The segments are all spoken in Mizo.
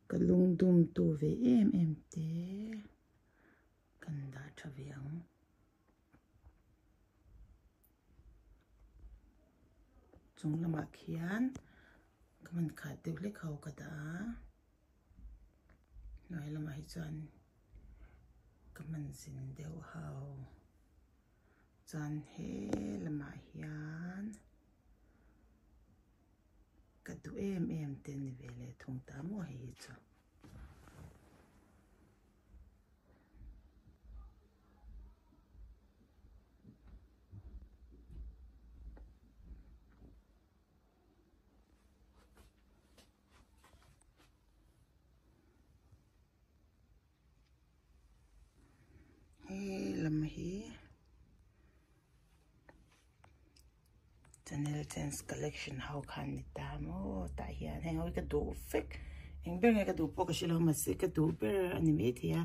Ka lungdum tu ve em em te kan dah tha ve ang. Chung lamah khian ka hman khat deuh hlek ho ka dah a, hnuai lamah hi chuan ka hman zin deuh ho chuan he lamah hian. Ka duh em em te ni ve leh thung ta maw hei hi chu. He lam hi Chanel Chance Collection ho khan ni ta maw tah hian heng ho hi ka duh vek eng ber nge ka duh pawh ka hre lo mahse ka duh ber a ni maithei a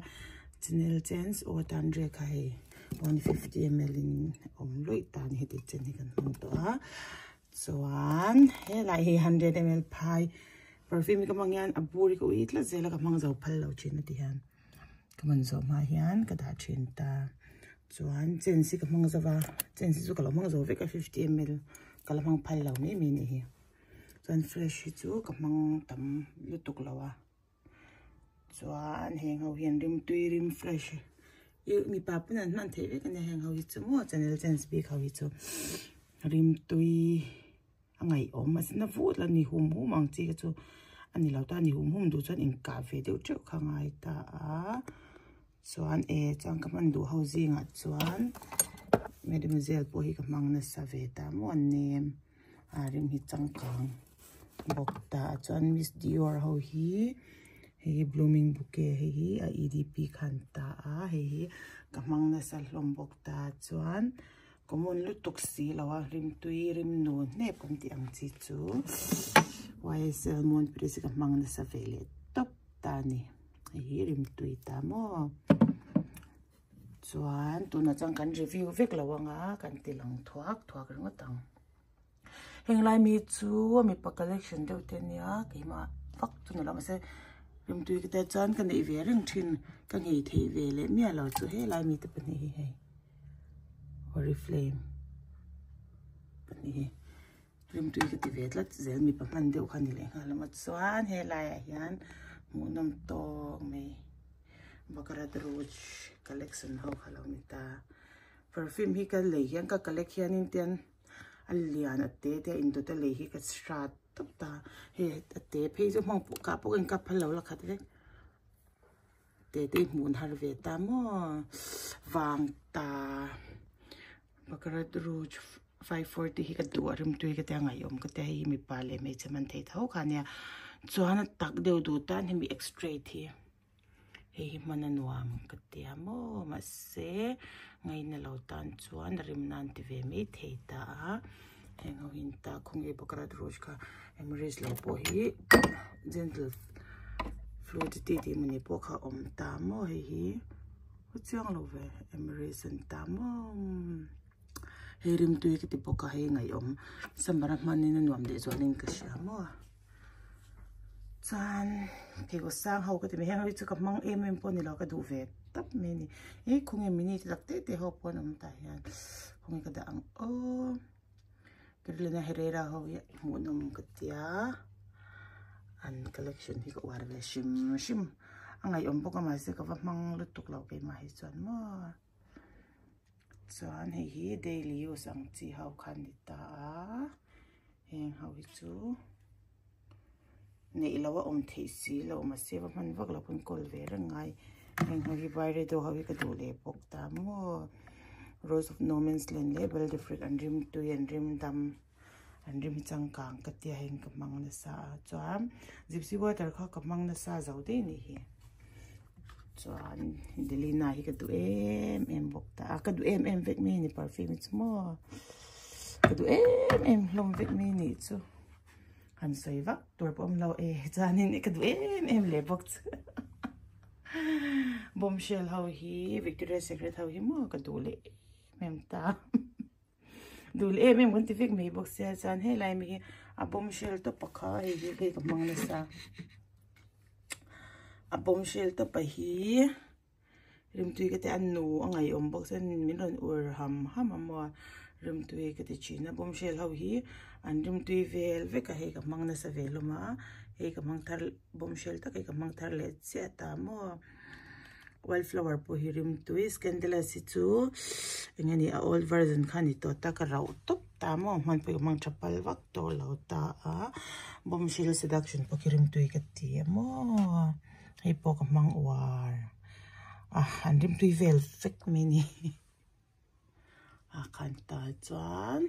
Chanel Chance aw tan rek a hei 150 ml in awm luih ta a ni heti chen hi kan hmang tawh a chuan helai hi 100 ml phai perfume hi ka hmang hian a bur hi ka ui tlat zel a ka hmang zo phal lo thin a ti hian. Ka hman zawh hma hian ka dah thin ta chuan chance hi ka hmang zo va chance hi chu ka lo hmang zo vek a 50 ml ka la hmang phal lo mai mai anih hi chuan fresh hi chu ka hmang tam lutuk lo a chuan heng ho hian rim tui rim fresh ih mipa pawn an hman theih vek ania heng ho hi chu maw channel chance bik ho hi chu rim tui. A ngaihawm a na vut la ni hum hum ang chi kha chu a ni lo ta ni hum hum duh chuan inkah ve deuh teuh kha ngai ta a chuan e chuan ka hman duh ho zingah chuan mademoiselle pawh hi ka hmang nasa ve ta maw an nem a rim hi changkang bawk ta a chuan miss dior ho hi hei hi blooming bouquet hei hi a edp khan ta a hei hi ka hmang nasa hlawm bawk ta chuan. Common lutuk si lo a rimtui rim nu hnep kan tih ang chi chu YSL Moon Pris ka hmang nasa ve leh tawp ta a ni hei hi rimtui ta maw chuan tunah chuan kan review vek lo anga kan ti lang thuak thuak ringawt ang. Heng lai mi chu mipa collection deuh te ania keimah vak chu ni lo mahse rimtui te chuan ka neih ve reng thin ka nghei theih ve leh miah lo chu helai mi te pahnih hi hei oriflame pahnih hi rimtui ka ti ve tlat zel mipa hman deuh kha ni leh nghal a chuan helai ah hian hmuhnawm tawk mai baccarat rouge collection ho kha lo ni ta perfume hi ka lei hian ka collect hianin tian. A lian a te te a indawt a lei hi ka hrat tawp ta hei a te phei chu hmang pawh kah pawh ka inkap phal lo la khat vek te te hmuh an har ve ta maw vang ta baccarat rouge 540 hi ka duh a rimtui ka tia ngaihawm ka tia hei hi mipa leh hmeichhe man thei tho kha ania chuan a tak deuh duh tan hemi x-ray hi. Hei hi hman a nuam ka tia maw mahse ngaina lo tan chuan a rim nan ti ve mai thei ta a heng ho hi an ta khawnge baccarat rouge kha emirates lo pawh hi gentle fluidity tih mawni pawh kha a awm ta maw hei hi a chiang lo ve emirates an ta maw hei rimtui ka ti bawk a hei ngaihawm summer a hmanin a nuam leh zualin ka hria maw. Chuan pheikhawk sang ho ka ti mai heng ho hi chu ka hmang em em pawh a ni lo ka duh ve tawp mai a ni ih khawnge mini te tak te te ho pawh an awm tah hian khawnge ka dah ang aw Carolina Herrera ho hi hmuhnawm ka tia an collection hi ka uar ve hrim hrim a ngaihawm bawk a mahse ka va hmang lutuk lo keimah hi chuan maw. Chuan hei hi daily use ang chi ho kha a ni ta a heng ho hi chu neih loh a awm theih si lo mahse va hman vak loh pawn kawl ve reng ngai heng ho hi Byredo ho hi ka duh leh bawk ta maw rose of no man's land leh belle de fruit an rim tui an rim dam an rim changkang ka tia heng ka hmang nasa a chuan gypsy water kha ka hmang nasa zo daih a nih hi. Chuan Delina hi ka duh em em bawk ta a ka duh em em vek mai a ni perfume hi chu maw ka duh em em hlawm vek mai a nih chu han sawi vak tur pawh awm lo e chuanin ka duh em em leh bawk chu bombshell ho hi Victoria Secret ho hi maw ka duh leh em em ta. Dul em em kan ti vek mai bawk sia chuan helai mi hi a bombshell tawp a kha hei hi hei ka hmang nasa. A bombshell tawpa hi rimtui ka ti a nu a ngaihawm bawk chuan min rawn ur ham ham a maw rimtui ka ti thin a bombshell ho hi an rimtui vel vek a hei ka hmang nasa ve hlawm a hei ka hmang thar bombshell tak hi ka hmang thar leh chiah ta maw wildflower pawh hi rimtui scandalous hi chu eng nge ni a old version kha a ni tawh ta ka rauh tawp ta maw hman pawh hi ka hmang tha pal vak tawh lo ta a bombshell seduction pawh khi rimtui ka ti a maw. Hei pawh ka hmang uar a an rimtui vel vek mai a ni a khan tah chuan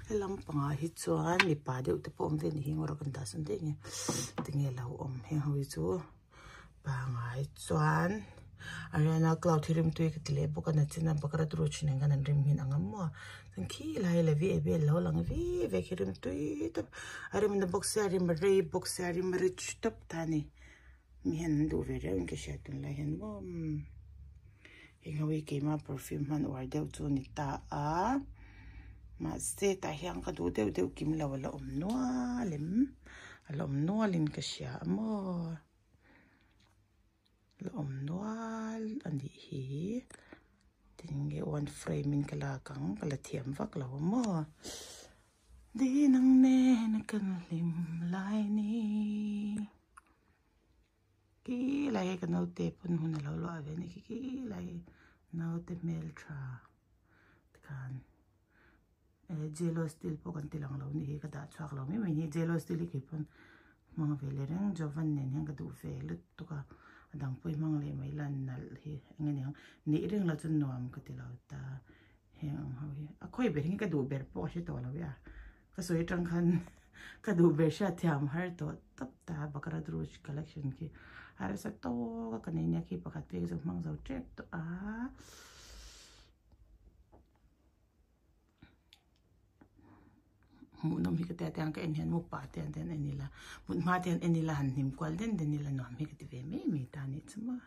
he lampangah hi chuan mipa deuh te pawh awm ve a ni hi ngaw rawh kan dah sawn daih ang e tinge lo awm heng ho hi chu pangai chuan Ariana cloud hi rimtui ka ti leh bawk a nachin a bakra turu thin ang khan an rim hin ang a maw chuan khi lai levi abel lo lang vi vek hi rimtui tawp a rimna bawk sia a rim a rei bawk sia a rim a rich tawp ta a ni. Mi hian an duh ve reuh in ka hriat tunlai hian maw heng ho hi keima perfume hman uar deuh chu a ni ta a mahse tah hian ka duh deuh deuh kim lo a la awm nual em a la awm nual in ka hria a maw la awm nual a nih hi tinge one frame in ka lak ang ka la thiam vak lo a maw. Di nang nen kan hlim lai ni Khi lai hi ka naute pawn hun a lo luah ve a ni khi khi lai naute hmeltha tikhan eh jello steel pawh kan ti lang lo ni hi ka dah chhuak lo mai mai ni jello steel hi kei pawn hmang ve leh reng Jovan nen hian ka duh ve lutuk a a dang pawh hi hmang leh mai la nalh hi eng nge niang neih reng lo chu nuam ka ti lo ta. Heng ang ho hi a khawi ber hi ka duh ber pawh a hre tawh lo e a ka sawi atang khan ka duh ber hriat thiam har tawh tawp ta Baccarat Rouge collection khi harsa tawk a ka nei nia khi pakhat phei chu hmang zo tep tawh a hmuhnawm hi ka tia tiang ka en hian mupa te an te an en ila mut hma te an en ila han hnim kual den den ila nuam hi ka ti ve mai mai ta a nih chu maw.